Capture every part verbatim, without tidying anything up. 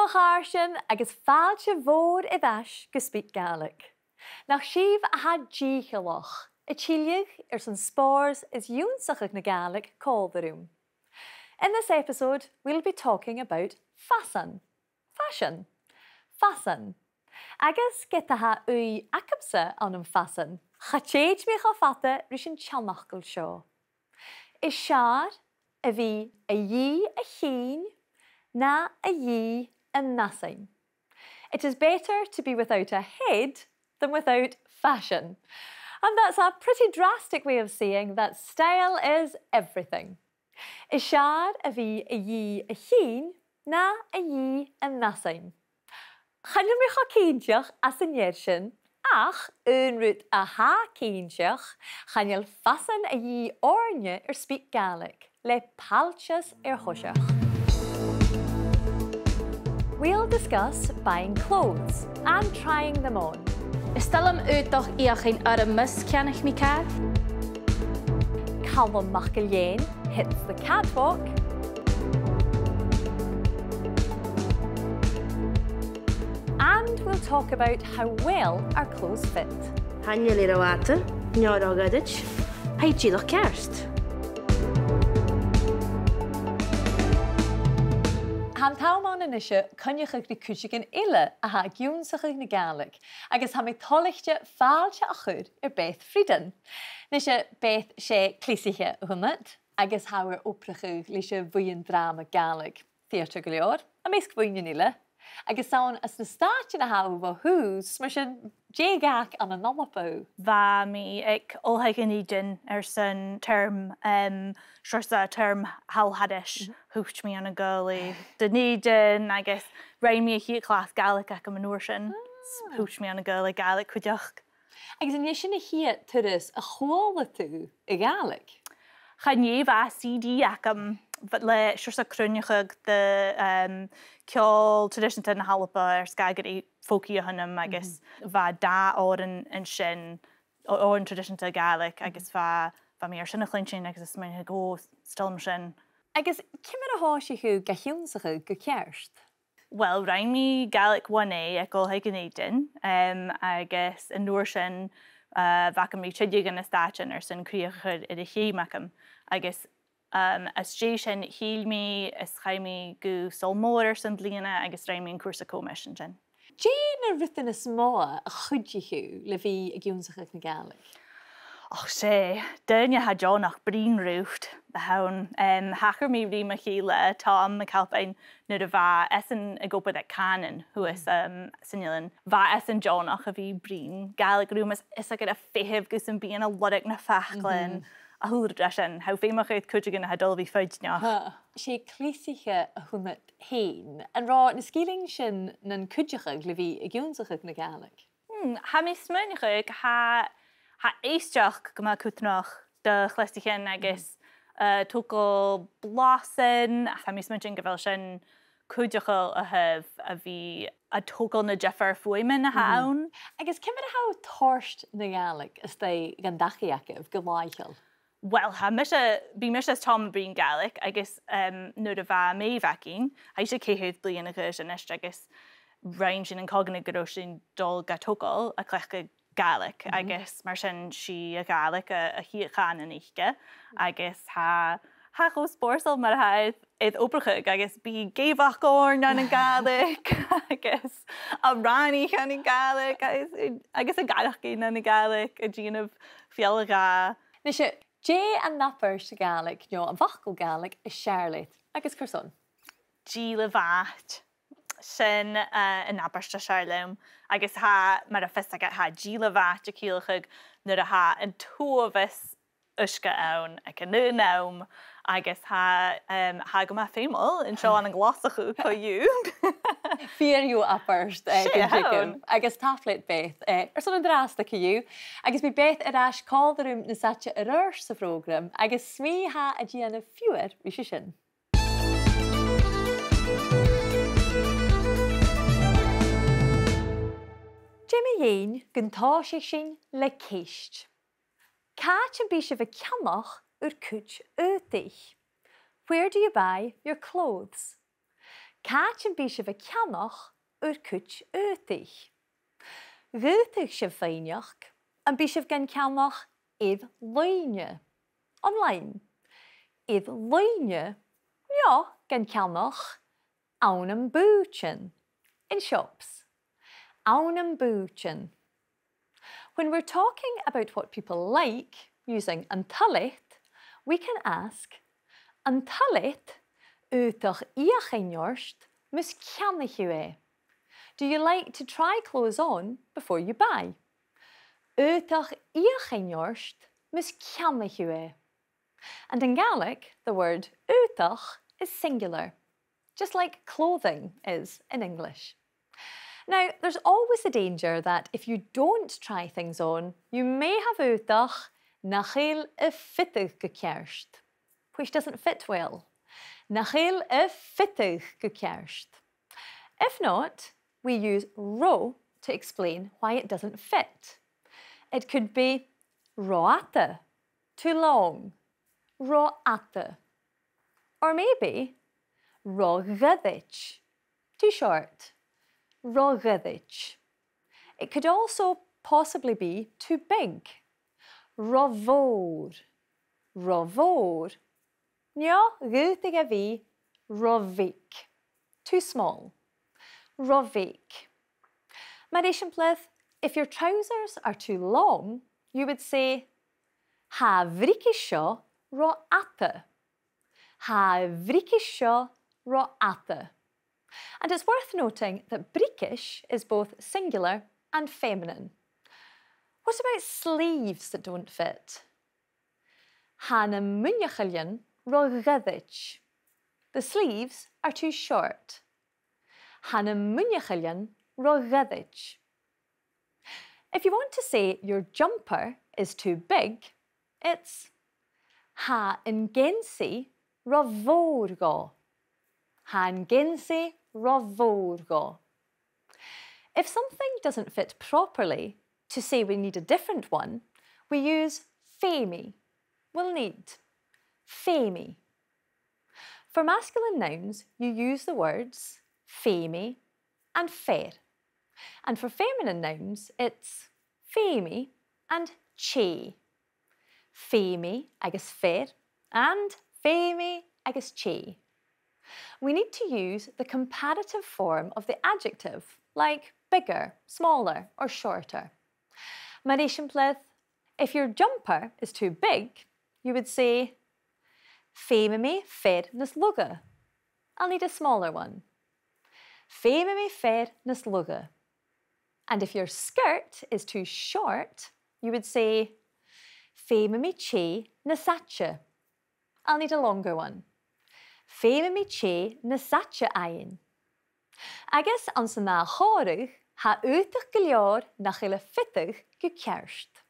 A chàirdean agus fàilte mhòr air ais gu SpeakGaelic. Nach sibh a tha dìcheallach, a' tilleadh airson spòrs is ionnsachadh na Gàidhlig còmhla rium. In this episode, we'll be talking about fasan. Fashion. Fasan. Agus ged a tha ùidh agamsa ann am fasan, cha tèid mi cho fada ris an t-seanfhacal seo. Is fheàrr a bhith a dhìth a chinn na a dhìth an fhasain. It is better to be without a head than without fashion. And that's a pretty drastic way of saying that style is everything. Is fheàrr a bhith a dhìth a chinn na a dhìth an fhasain. Chan eil mi cho cinnteach às an fhear sin, ach aon rud a tha cinnteach, chan eil fasan a dhìth oirnne air SpeakGaelic, le pailteas air thoiseach. We'll discuss buying clothes and trying them on. Is toil leam aodach fheuchainn orm mus ceannaich mi car. Calum MacIlleathain hits the catwalk. And we'll talk about how well our clothes fit. Chan eil e ro fhada, no ro ghoirid, tha e dìreach ceart. Tha an t-àm ann a-nise coinneachadh ri cuideigin eile a tha ag ionnsachadh na Gàidhlig, agus tha mi toilichte fàilte a chur air Beth Frieden. A-nise, Beth, 's e cleasaiche a th' annad, agus tha thu air obrachadh leis a' bhuidheann dràma Gàidhlig, Theatre Gu Leòr, am measg buidhnean eile. Agus 's ann às na Stàitean a tha thu bho thùs, mar sin, dè dh'fhàg ann an Alba thu? Bha mi aig Oilthigh Dhùn Èideann airson term, em, seòrsa term thall thairis. Mhm. Thuit mi ann an Gaelainn Dhùn Èideann agus rinn mi a' chiad chlas Gàidhlig agam an uair sin. Ah. Thuit mi ann an Gaelainn Gàidhlig cuideachd. Agus an e sin a' chiad turas a chuala tu a' Ghàidhlig? Chan e, bha C D agam, bha, le seòrsa cruinneachadh de, em, ceòl traidiseanta na h-Alba air sgàth gur e folky a th' annam, agus, mhm, bha dà òran an sin, ò-, òran traidiseanta Gàidhlig, mhm, agus bha, bha mi air sin a chluinntinn agus a' smaoineachadh, ò, 's toil leam sin. Agus ciamar a thòisich thu ga h-ionnsachadh gu ceart? Well, rinn mi Gaelic one A aig Oilthigh Dhùn Èideann, em, agus an uair sin, eh, bha agam ri tilleadh gu na Stàitean airson crìoch a chur air a' cheum agam, agus, em, às dèidh sin thill mi is chaidh mi gu Sabhal Mòr airson bliadhna agus rinn mi an cùrsa comais an sin. Dè na rudan as motha a chuidich thu le bhith ag ionnsachadh na Gàidhlig? Och, 's e daoine a tha deònach bruidhinn riut a th' ann. Em, thachair mi ri mo chèile, Tom McAlpine, nuair a bha esan ag obair aig Cànan shuas, em, san Eilean. Bha esan deònach a bhith a' bruidhinn Gàidhlig rium is, is ag iarraidh feitheamh gus am bithinn a' lorg nam faclan, mhm, a h-uile rud sin. Tha feum agad cuideigin a tha dol a bhith foighidneach. Tha. 'S e cleasaiche a th' annad fhèin. An robh na sgilean sin nan cuideachadh le bhith ag ionnsachadh na Gàidhlig? Hmm, tha mi a' smaoineachadh, tha, tha èisteachd gu math cudromach do chleasaichean agus, eh, togail blasan, tha mi a' smaointinn gu bheil sin cuideachail a thaobh a bhith a' togail na diofar fhuaimean a th' ann. Mhm. Agus ciamar a tha thu a' toirt na Gàidhlig a-staigh dhan dachaigh agaibh gu làitheil? Well, tha mise, bidh mise is Tom a' bruidhinn Gàidhlig agus, em, nuair a bha Maeve againn, tha ise ceithir bliadhna a dh'aois a-nis agus rinn sinn an cogadh gun robh sinn a' dol ga togail a' cleachdadh Gàidhlig, mhm, agus mar sin 's i a' Ghàidhlig a, a' chiad chànan aice, agus tha, tha e cho spòrsail mar a tha e air obrachadh agus bidh i ag èigheach oirnn ann an Gàidhlig agus a' rànaich ann an Gàidhlig agus, agus a' gàireachdainn ann an Gàidhlig, a' dèanamh fealla-dhà. Nise, dè an abairt Ghàidhlig, no am facal Gàidhlig as fheàrr leat, agus carson? Dìle mhath. Sin, eh, an abairt as fheàrr leam, agus tha, mar a tha fios agad, tha dìle mhath a' ciallachadh nuair a tha an t-uabhas uisge ann aig an aon àm, agus tha, em, tha e gu math feumail an seo ann an Glaschu co-dhiù. Fìor dheagh abairt, eh, gun teagamh. Agus tapadh leat, Beth, eh, airson an-dràsta co-dhiù. Agus bidh Beth air ais còmhla rium nas fhaide air adhart sa phrògram, agus 's mi tha a' dèanamh fiughair ris a sin. Dè mu dheidhinn gun tòisich sinn le ceist? Càit am bi sibh a' ceannach ur cuid aodaich? Where do you buy your clothes? Càit am bi sibh a' ceannach ur cuid aodaich? Dh'fhaodadh sibh faighneachd, am bi sibh gan ceannach air loidhne, online, air loidhne, no gan ceannach ann am bùithtean, in shops, ann am bùithtean. When we're talking about what people like, using an toil leat, we can ask, an toil leat aodach fheuchainn ort mus ceannaich thu e? Do you like to try clothes on before you buy? Aodach fheuchainn ort mus ceannaich thu e? And in Gaelic, the word aodach is singular, just like clothing is in English. Now, there's always the danger that if you don't try things on, you may have aodach nach eil a' fiteadh gu ceart, which doesn't fit well. Nach eil a' fiteadh gu ceart. If not, we use ro to explain why it doesn't fit. It could be ro fhada, too long, ro fhada. Or maybe, ro ghoirid, too short, ro ghoirid. It could also possibly be too big, ro mhòr, ro mhòr. No dh'fhaodadh e a bhith ro bheag, too small, ro bheag. Mar eisimpleir, if your trousers are too long, you would say, tha a' bhriogais seo ro fhada. Tha a' bhriogais seo ro fhada. And it's worth noting that briogais is both singular and feminine. What about sleeves that don't fit? Tha na muineachailean ro ghoirid. The sleeves are too short. Tha na muineachailean ro ghoirid. If you want to say your jumper is too big, it's tha an geansaidh ro mhòr dhomh. Tha an geansaidh ro mhòr dhomh. If something doesn't fit properly, to say we need a different one, we use feumaidh, will need. Feumaidh. For masculine nouns, you use the words feumaidh and fear. And for feminine nouns, it's feumaidh and tè. Feumaidh agus fear and feumaidh agus tè. We need to use the comparative form of the adjective, like bigger, smaller, or shorter. Mar eisimpleir, if your jumper is too big, you would say, feumaidh mi fear nas lugha. I'll need a smaller one. Feumaidh mi fear nas lugha. And if your skirt is too short, you would say, feumaidh mi tè nas fhaide. I'll need a longer one. Feumaidh mi tè nas fhaide fhaighinn. Agus anns an ath chòmhradh, tha aodach gu leòr nach eil a' fiteadh gu ceart.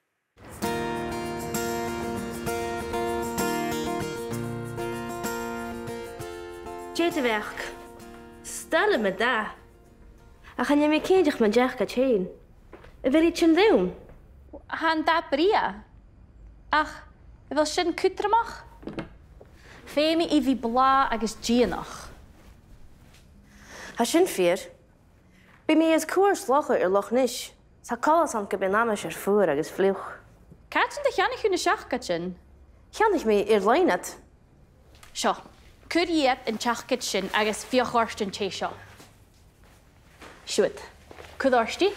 Dè do bheachd? 'S toil leam an dath. Ach chan eil mi cinnteach mun deach gu tèid. A bheil iad sin dhomh? Tha an dath brèagha. Ach a bheil sin cudromach? Feumaidh i bhith blàth agus dìonach. Tha sin fìor. Bidh mi os comhair 's locha air Loch Nis. 'S tha coltas ann gum bi an aimsir fuar agus fliuch. Càit an do cheannaich thu na seacaidean? Cheannaich mi air-loidhne iad. Seo, cuir dhìot an t-seacaid sin agus feuch ort an tè seo. Siuthad, cuir ort i.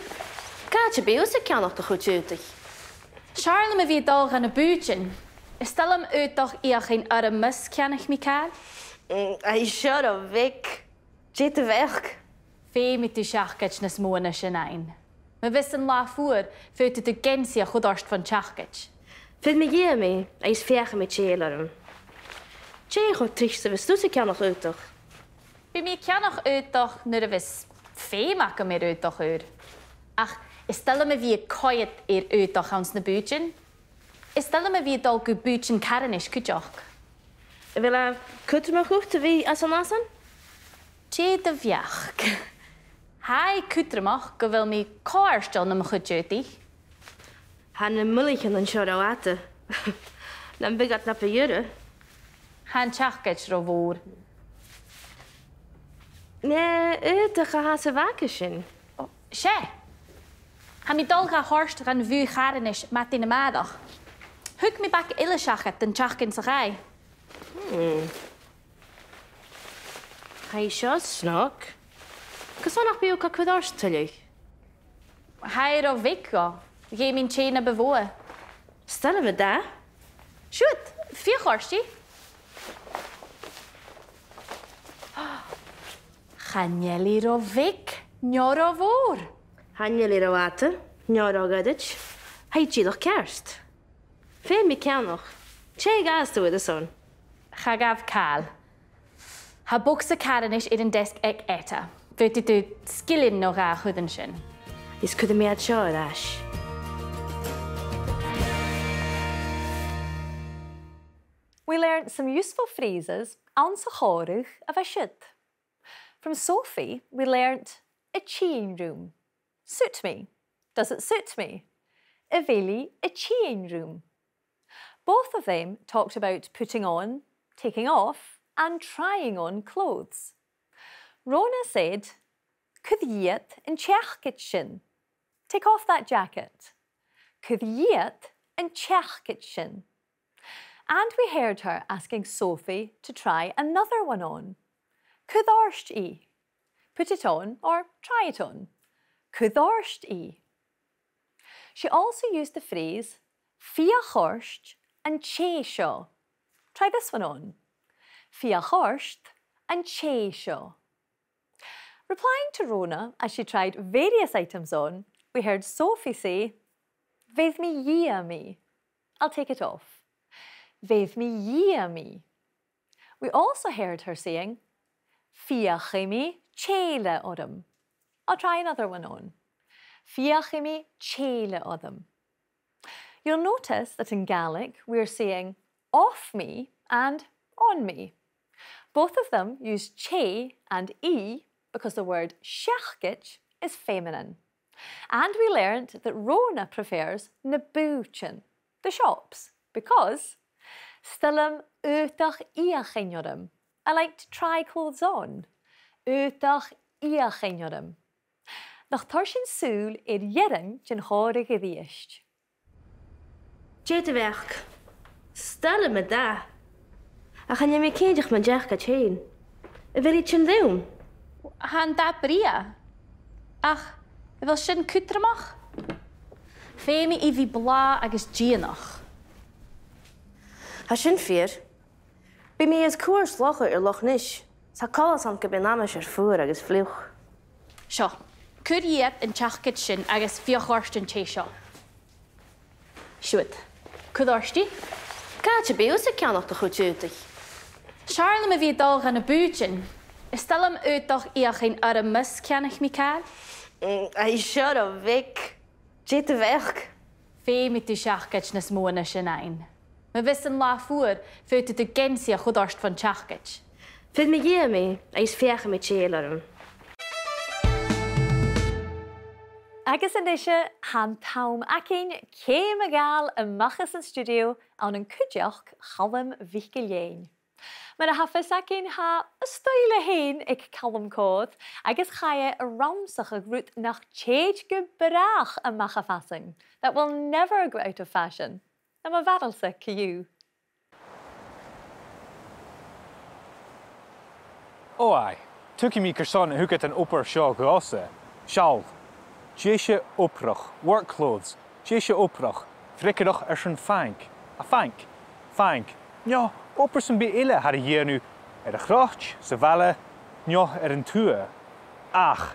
Càit am bi thusa a' ceannach do chuid aodaich? 'S fheàrr leam a bhith a' dol dha na bùithtean. Is toil leam aodach fheuchainn orm mus ceannaich mi càil. Mm, tha i seo ro bheag. Dè do bheachd? Feumaidh tu seacaid nas motha na sin fhaighinn. Ma bhios an latha fuar, faodaidh tu geansaidh a chur ort fon t-seacaid. Feumaidh mi dhìon, agus feuchaidh mi tè eile orm. Dè cho tric 's a bhios tusa a' ceannach aodach? Bidh mi a' ceannach aodach nuair a bhios feum agam air aodach ùr. Ach is toil leam a bhith a' coimhead air aodach anns na bùithtean. Is toil leam a bhith a' dol gu bùithtean carthannais cuideachd. A bheil e cudromach dhut a bhith às an fhasan? Dè do bheachd? Tha e cudromach gu bheil mi cofhurtail nam chuid aodaich. Tha na muileachan an seo ro fhada. Nam biodh iad na bu ghiorra. Tha an t-seacaid ro mhòr. An e aodach a th' anns a' bhaga sin? Ò, 's e. Tha mi a' dol ga thoirt dhan bhùth charthannais madainn a-màireach. Thug mi baga eile seachad an t-seachdain sa chaidh. Hmm. Tha i seo snog. Carson nach bi thu ga cur ort tuilleadh? Tha i ro bheag dhomh. Dh'fheumainn tè na bu mhotha. 'S toil leam an dath. Siuthad, feuch ort i. Chan eil i ro bheag, no ro mhòr. Chan eil i ro fhada, no ro ghoirid. Tha i dìreach ceart. Feumaidh mi ceannach. Dè ghabhas tu air a son? Cha ghabh càil. Tha bogsa carthannais air an deasg aig Etta. Faodaidh tu sgillinn no dhà a chur an sin. Is cuiridh mi iad seo air ais. We learned some useful phrases anns a' chòmhradh a bha siud. From Sophie, we learned a' tighinn rium. Suit me. Does it suit me? A bheil i a' tighinn rium? Both of them talked about putting on, taking off, and trying on clothes. Rona said, cuir dhìot an t-seacaid sin. Take off that jacket. Cuir dhìot an t-seacaid sin. And we heard her asking Sophie to try another one on. Cuir ort i. Put it on or try it on. Cuir ort i. She also used the phrase, feuch ort an tè seo. Try this one on. Feuch ort an tè seo. Replying to Rona as she tried various items on, we heard Sophie say, bheir mi dhìom i. I'll take it off. Bheir mi dhìom i. We also heard her saying, feuchaidh mi tè eile orm. I'll try another one on. Feuchaidh mi tè eile orm. You'll notice that in Gaelic we're saying off me and on me. Both of them use tè and i because the word seacaid is feminine. And we learned that Rona prefers na bùithtean, the shops, because 's toil leam aodach fheuchainn orm. I like to try clothes on. Aodach fheuchainn orm. Nach toir sinn sùil air earrainn den chòmhradh a-rithist. Dè do bheachd? 'S toil leam an dath. Ach chan eil mi cinnteach mun t-seacaid fhèin. A bheil i a' tighinn rium? Tha an dath brèagha. Ach a bheil sin cudromach? Feumaidh i bhith blàth agus dìonach. Tha sin fìor. Bidh mi air cuairt locha air Loch Nis. 'S tha coltas ann gum bi an aimsir fuar agus fliuch. Seo, cuir dhìot an t-seacaid sin agus feuch ort an tè seo. Siuthad, cuir ort i. Càit am bi thusa a' ceannach do chuid aodaich? 'S fheàrr leam a bhith a' dol dha na bùithtean. Is toil leam aodach fheuchainn orm mus ceannaich mi càil. Mm, tha i seo ro bheag. Dè do bheachd? Feumaidh tu seacaid nas motha na sin fhaighinn. Ma bhios an latha fuar, faodaidh tu geansaidh a chur ort fon t-seacaid. Bheir mi dhìom i, agus feuchaidh mi tè eile orm. Agus a-nise, tha an t-àm againn ceum a ghabhail a-mach às an stiùidio ann an cuideachd Chaluim MhicIllEathain. Mar a tha fios againn, tha an stoidhle fhèin aig Calum còir, agus chaidh e a rannsachadh rud nach tèid gu bràth a-mach à fasain, that will never go out of fashion. Nam bharail-sa co-dhiù. Ò aidh, tuigidh mi carson a thug iad an obair seo dhòmhsa. Seall. Dithis obrach, work clothes, dithis obrach, freagarrach airson faing, a faing, faing, no obair sam bith eile a tha ri dhèanamh air a' chroit, sa bhaile, no air an tuath. Ach,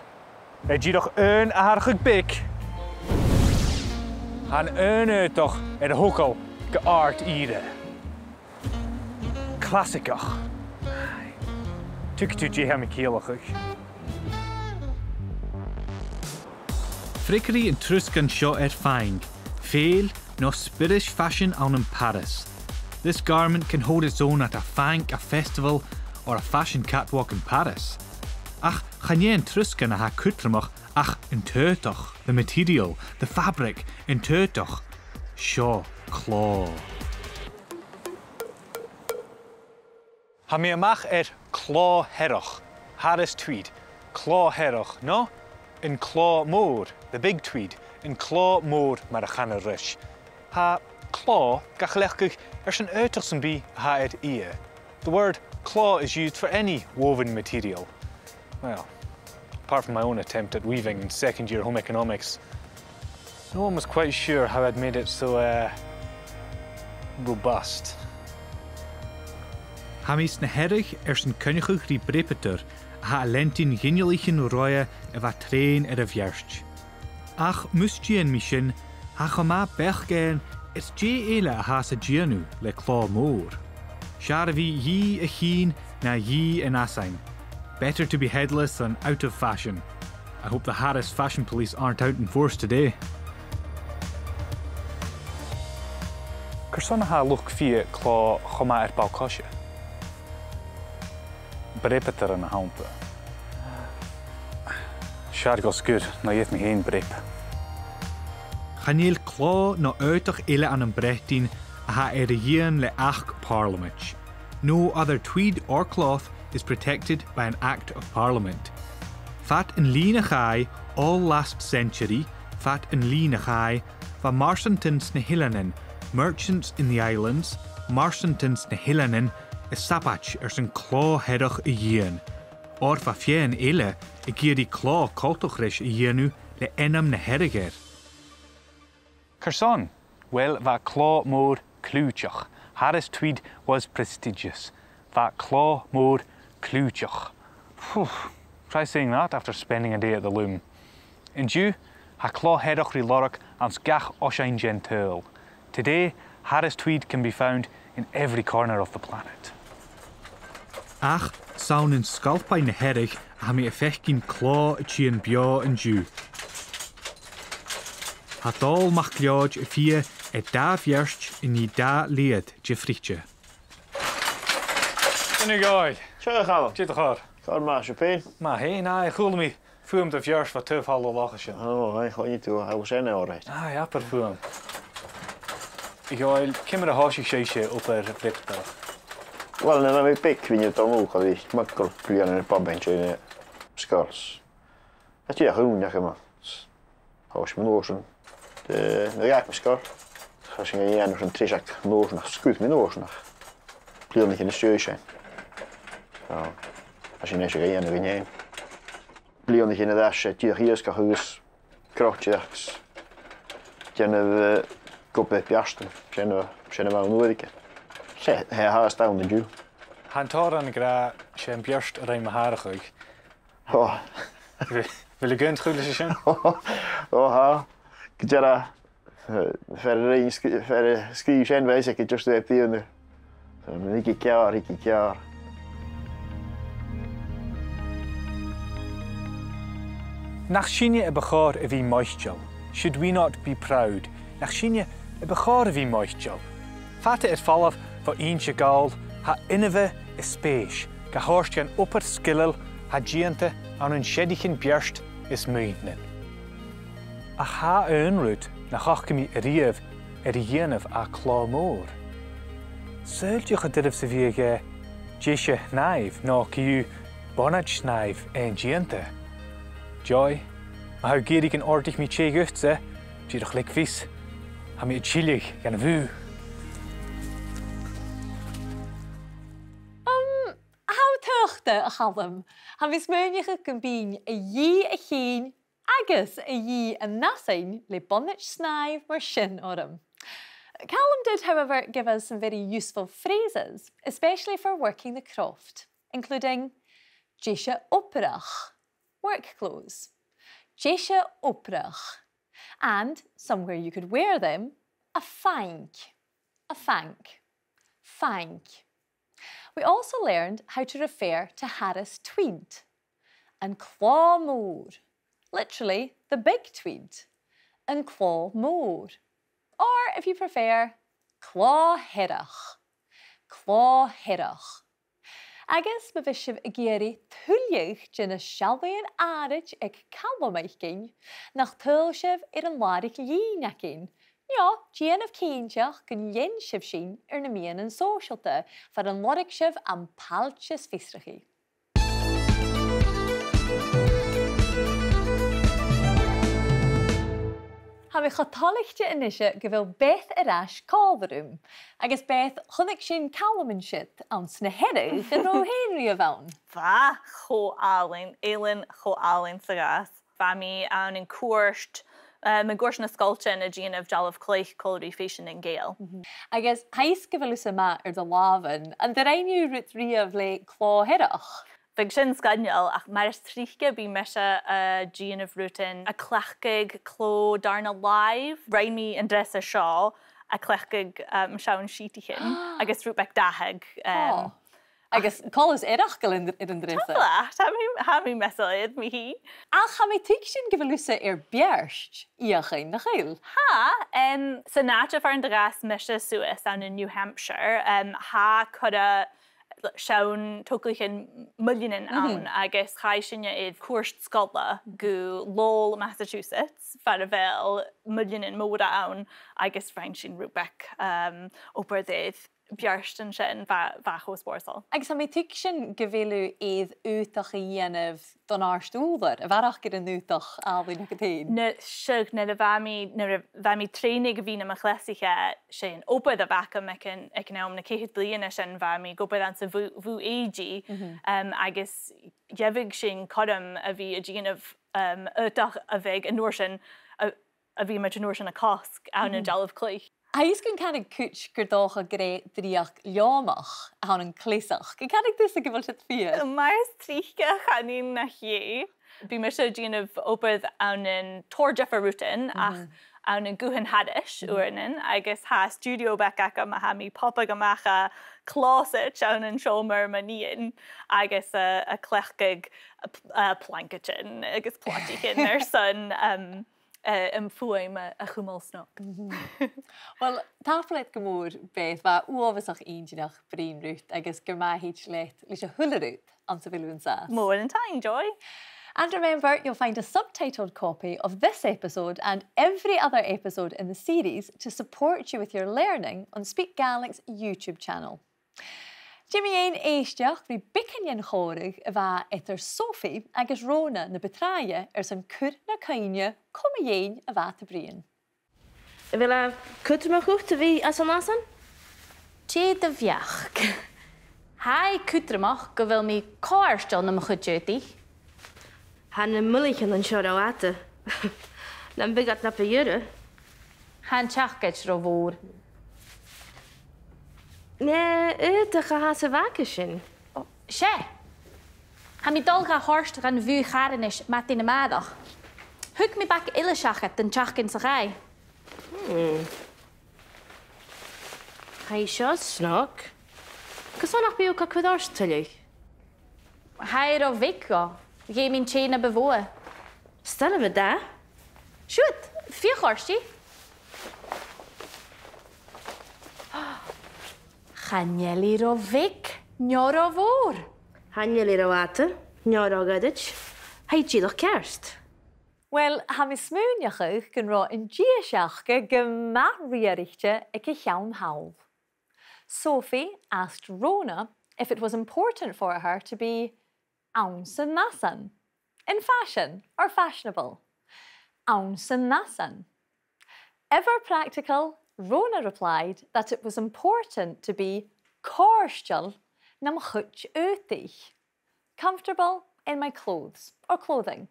dìreach aon atharrachadh beag, tha an aon aodach air a thogail gu àrd-ìre. Clasaigeach. Tuigidh tu dè tha mi a' ciallachadh. Freagraidh an trusgan seo air faing, fèill no spiorad faisean ann am Paris. This garment can hold its own at a faing, a festival, or a fashion catwalk in Paris. Ach chan e an trusgan a tha cudromach ach an t-aodach, the material, the fabric, an t-aodach. Seo clò. Tha mi a-mach air clò Hearach. Harris Tweed, clò Hearach, no an clò mòr, the big tweed, an clò mòr mar a chanar ris. Tha clò ga chleachdadh airson aodach sam bith a tha air fhighe. The word clò is used for any woven material. Well, apart from my own attempt at weaving in second year home economics, no one was quite sure how I'd made it so, uh, robust. Tha mi sna Hearadh airson coinneachadh ri breabadair a tha a' leantainn ghinealaichean roimhe a bha treun air a' bheairt. Ach mus dèan mi sin, tha e cho math beachd fhaighinn air dè eile a thathas a' dèanamh le clò mòr. 'S fheàrr a bhith dhìth a' chinn na dhìth an fhasain. Better to be headless than out of fashion. I hope the Harris fashion police aren't out in force today. Carson a tha luchd-fighe clò cho math air ball-coise? Breabadairean, a th' annta. 'S fheàrr dhomh sgur na gheibh mi fhèin breab. Chan eil clò no aodach eile ann am Breatainn a tha air a dhìon le Achd Pàrlamaid. No other tweed or cloth is protected by an Act of Parliament. Fad an linn a chaidh, all last century, fad an linn a chaidh, bha marsantan sna h-eileanan, merchants in the islands, marsantan sna h-eileanan, a' sabaid airson clò Hearach a dhìon. Oir bha feadhainn eile ag iarraidh clò coltach ris a dhèanamh le ainm na Hearadh air. Carson? Well, bha clò mòr cliùiteach. Harris Tweed was prestigious. Bha clò mòr cliùiteach. Phew, try saying that after spending a day at the loom. An-diugh, tha clò Hearach ri lorg anns gach oisean den t-saoghal. Today, Harris Tweed can be found in every corner of the planet. Ach 's ann an Sgalpaigh na Hearadh a tha mi a' faicinn clò a' tighinn beò an-diugh. Tha Dòmhnall MacLeòid a' fighe air dà bheairt a nì dà leud de fhrite. Sin a ghabhail. Seo a Chaluim. Dè do chor? Cor math, 's e pèin. Math fhèin, aye, chuala mi fuaim de bheairt bho taobh thall an locha sin. Ò, aye, chluinneadh tu, I was in all right. Aye, abair fuaim. A Dhòmhnaill, ciamar a thòisich sibhse obair bhreabadair? Well, nuair a bha mi beag, bha mi a' dol a-null, cha bhi, mar gu bheil bliadhna air bab an sin, eh, sgoil. Tha e dìreach ùine agam. Thòisich mi an uair sin. Nuair a dh'fhàg mi sgoil, chaidh sinn a dhèanamh an treis aig an uair sin, ach sguir mi an uair sin, ach bliadhna a-nis a-rithist. So, tha sinn a-nis ga dhèanamh againn fhèin. Bliadhna a-nis, tha sinn dìreach iasgach agus croite agus dèanamh, eh, gob beartan. Sin a, sin a bh' ann uaireigin. 'S e, tha e fhathast ann an-diugh. Tha an t-òran ag ràdh, 's e am beairt a rinn mo thàrachadh. Ò. A bheil, a bheil thu ag aontachadh leis a sin? Ò, tha. Gu dearbh. Eh, fear a rinn sgri-, fear a sgrìobh sin, bha e aige just air bliadhna. So, na bhiodh e ceàrr, bhiodh e ceàrr. Nach sinne a bu chòir a bhith moiteil? Should we not be proud? Nach sinne a bu chòir a bhith moiteil? Fada air falbh bho Innse Gall, tha inbhe is spèis ga thoirt dhan obair sgileil a tha dèanta ann an seadichean beairt is muidhnean. Ach tha aon rud nach fhaca mi a-riamh air a dhèanamh à clò mòr. Saoil dè cho doirbh 's a bhiodh e, eh, deise-shnàimh, no co-dhiù bonaid-shnàimh fhèin-dèanta. Joy, ma tha thu ag iarraidh gun òrdaich mi tè dhutsa, dìreach leig fios, tha mi a' tilleadh dhan bhùth. Um, tha thu taghta, a Chaluim. Tha mi a' smaoineachadh gum bithinn a dhìth a' chinn agus a dhìth an fhasain le bonaid-shnàimh mar sin orm. Calum did, however, give us some very useful phrases, especially for working the croft, including deise-obrach, work clothes, deise-obrach, and somewhere you could wear them, a' fanc, a' fanc, fanc. We also learned how to refer to Harris Tweed, an clò mòr, literally the big tweed, an clò mòr, or if you prefer, clò Hearach, clò Hearach. Agus ma bhios sibh ag iarraidh tuilleadh de na seallaidhean àraid aig Calum fhaicinn, nach tadhail sibh air an làraich-lìn againn, no dèanaibh cinnteach gun lean sibh sinn air na meadhanan sòisealta far an lorg sibh am pailteas fiosrachaidh. Tha mi cho toilichte a-nise gu bheil Beth air ais còmhla rium. Agus Beth, chunnaic sinn Calum an siud anns na Hearadh, an robh thu fhèin riamh ann? Bha, cho àlainn, eilean cho àlainn 's a ghabhas. Bha mi ann an cuairt, eh, mun cuairt na sgoiltean a' dèanamh dealbh-chluich còmhla ri Fèisean nan Gàidheal. Mhm. Agus tha fhios gu bheil thusa math air do làmhan, an do rinn thu rud riamh le clò Hearach? Bhiodh sin sgoinneil, ach mar as trice bidh mise a' dèanamh rudan, a' cleachdadh clò dàrna làimh. Rinn mi an dreasa seo, a' cleachdadh, um, seann sìtichean, agus rud beag dathadh, um, Oh. Agus coltas eireachdail air an, air an dreasa. Tha, tha mi, tha mi measail air mi fhìn. Ach tha mi a' tuigsinn gu bheil thusa air beairt fheuchainn, nach eil? Tha, em, san àite far an do dh'fhàs mise suas ann an New Hampshire, em, tha corra seann togalaichean muilnean ann, agus chaidh sinne air cuairt sgoile gu Lowell, Massachusetts, far a bheil muilnean mòra ann, agus rinn sinn rud beag, um, obair air beairt an sin, bha, bha e cho spòrsail. Agus tha mi a' tuigsinn gu bheil thu air aodach a dhèanamh don àrd-ùrlar, a bharrachd air an aodach àlainn agad fhèin. Nuair, seadh, nuair a bha mi, nuair a bha mi a' trèanadh a bhith nam chleasaiche, 's e an obair a bh' agam aig an, aig an àm, na ceithir bliadhna sin, bha mi ag obair anns a' bhù-, bhùth èididh, em, agus gheibheadh sinn cothrom a bhith a' dèanamh, em, aodach a bhiodh an uair sin, a, a bhiodh muid an uair sin a' cosg ann an dealbh-chluich. Tha fhios gun canadh cuid gur dòcha gur e dreuchd leòmach a th' ann an cleasachd. An canadh tusa gu bheil sin fìor? Mar as trice chanainn nach e. Bidh mise a' dèanamh obair ann an tòrr diofar rudan, ach ann an guthan thairis uaireannan, agus tha stiùidio beag agam a tha mi a' popadh a-mach à closet ann an seòmar mo nighinn, agus, eh, a' cleachdadh, eh, pl-, eh, plancaidean agus plaidichean airson, um, eh, am fuaim a, a chumail snog. Uill, tapadh leat gu mòr, Beth, bha e uabhasach inntinneach bruidhinn riut agus gur math thèid leat leis a h-uile rud anns a bheil thu an sàs. Mòran taing, Joy. And remember, you'll find a subtitled copy of this episode and every other episode in the series to support you with your learning on SpeakGaelic's YouTube channel. Dè mu dheidhinn èisteachd ri beagan den chòmhradh a bha eadar Sophie agus Rona na bu tràithe airson cur na cuimhne cò mu dheidhinn a bha iad a' bruidhinn? A bheil e cudromach dhut a bhith anns an fhasan? Dè do bheachd? Tha e cudromach gu bheil mi cofhurtail nam chuid aodaich. Tha na muilnean an seo ro fhada. Nam biodh iad na bu ghiorra. Tha an t-seacaid ro mhòr. An e aodach a tha sa bhaga sin? Ò, 's e. Tha mi a' dol ga thoirt dhan bhùth charthannais madainn a-màireach. Thug mi bag eile seachad an t-seachdain sa chaidh. Hmm. Tha i seo snog. Carson nach bi thu ga cur ort tuilleadh? Tha i ro bheag dhomh. Dh'fheumainn tè na bu mhotha. 'S toil leam an dath. Siuthad, feuch ort i. Chan eil i ro bheag, no ro mhòr. Chan eil i ro fhada, no ro ghoirid. Tha i dìreach ceart. Uill, tha mi a' smaoineachadh gun robh an dithis aca gu math riaraichte aig a' cheann thall. Sophie asked Rona if it was important for her to be anns an fhasan. In fashion or fashionable. Anns an fhasan. Ever practical, Rona replied that it was important to be cofhurtail nam chuid aodaich. Comfortable in my clothes or clothing.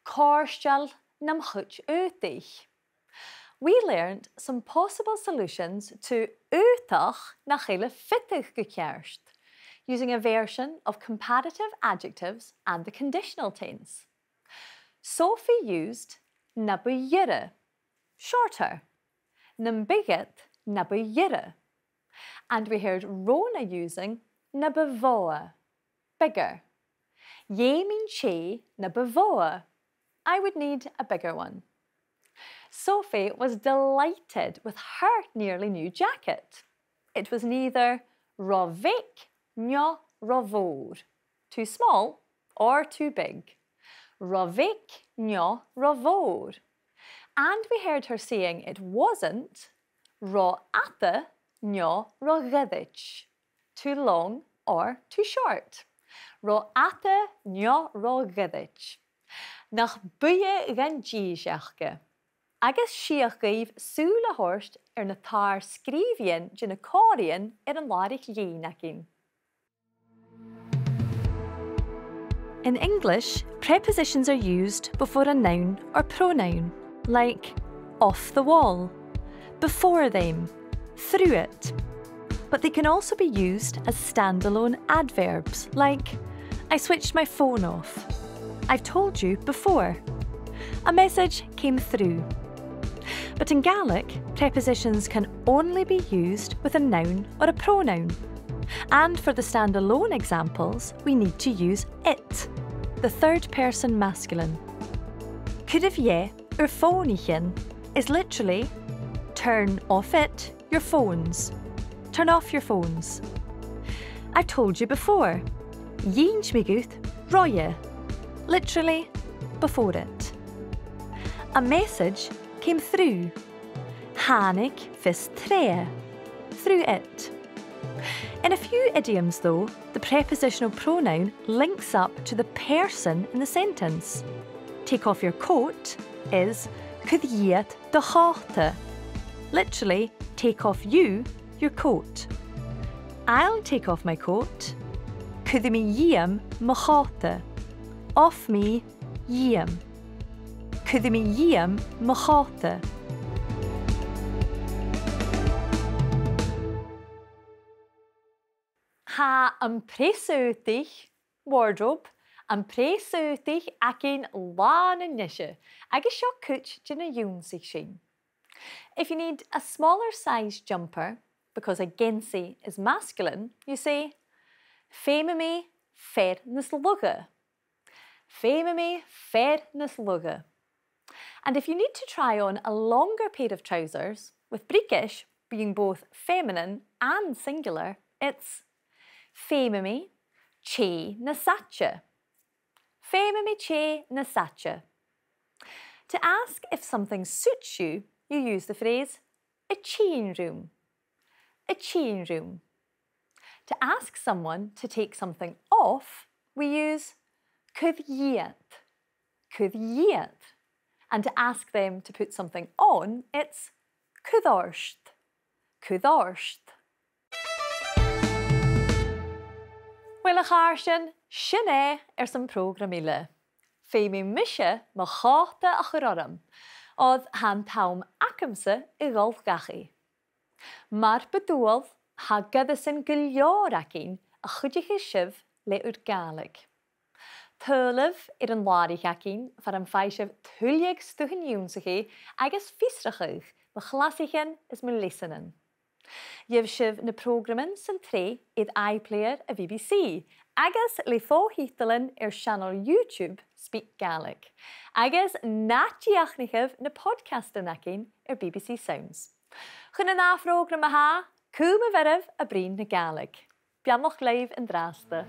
Cofhurtail nam chuid aodaich. We learned some possible solutions to aodach nach eil a' fiteadh gu ceart, using a version of comparative adjectives and the conditional tense. Sophie used na bu ghiorra, shorter. Nam biodh iad na bu ghiorra. And we heard Rona using na bu mhotha, bigger. Dh'fheumainn tè na bu mhotha. I would need a bigger one. Sophie was delighted with her nearly new jacket. It was neither ro bheag no ro mhòr, too small or too big. Ro bheag no ro mhòr. And we heard her saying it wasn't ro fhada no ro ghoirid, too long or too short. Ro fhada no ro ghoirid. Nach buidhe dhan dithis aca. agus 's fhiach dhuibh sùil a thoirt air na tar-sgrìobhaidhean de na còmhraidhean air an làraich-lìn againn. In English, prepositions are used before a noun or pronoun, like off the wall, before them, through it. But they can also be used as standalone adverbs, like I switched my phone off. I've told you before. A message came through. But in Gaelic, prepositions can only be used with a noun or a pronoun. And for the standalone examples, we need to use it, the third person masculine. Cuiribh dheth ur fònaichean is literally turn off it, your phones. Turn off your phones. I've told you before. Dh'inns mi dhut roimhe. Literally, before it. A message came through. Thàinig fios troimhe. Through it. In a few idioms, though, the prepositional pronoun links up to the person in the sentence. Take off your coat is cuir dhìot do chòta. Literally, take off you, your coat. I'll take off my coat. Cuiridh mi dhìom mo chòta. Off me, dhìom. Cuiridh mi dhìom mo chòta. Tha am preas-aodaich, wardrobe, am preas-aodaich againn làn a-nise, agus seo cuid de na dh'ionnsaich sinn. If you need a smaller size jumper, because a geansaidh is masculine, you say, feumaidh mi fear nas lugha. Feumaidh mi fear nas lugha. And if you need to try on a longer pair of trousers, with briogais being both feminine and singular, it's feumaidh mi tè nas fhaide. Feumaidh mi tè nas fhaide. To ask if something suits you, you use the phrase a' tighinn rium. A' tighinn rium. To ask someone to take something off, we use cuir dhìot. Cuir dhìot. And to ask them to put something on, it's cuir ort. Cuir ort. Uill, a chàirdean, sin e airson prògram eile. Feumaidh mise mo chòta a chur orm, oir tha an t-àm agamsa a dhol dhachaigh. Mar bu dual, tha goireasan gu leòr againn a chuidicheas sibh le ur Gàidhlig. Tadhlaibh air an làraich againn far am faigh sibh tuilleadh stuthan ionnsachaidh agus fiosrachadh mu chlasaichean is mu leasanan. Gheibh sibh na prògraman san t-sreath air iPlayer a' B B C, agus le fo-thiotalan air seanail YouTube SpeakGaelic. Agus na dìochuimhnichibh na podcastan againn air B B C Sounds. Chun an ath phrògram a tha, cùm a bheireamh a' bruidhinn na Gàidhlig. Beannachd leibh an-dràsta.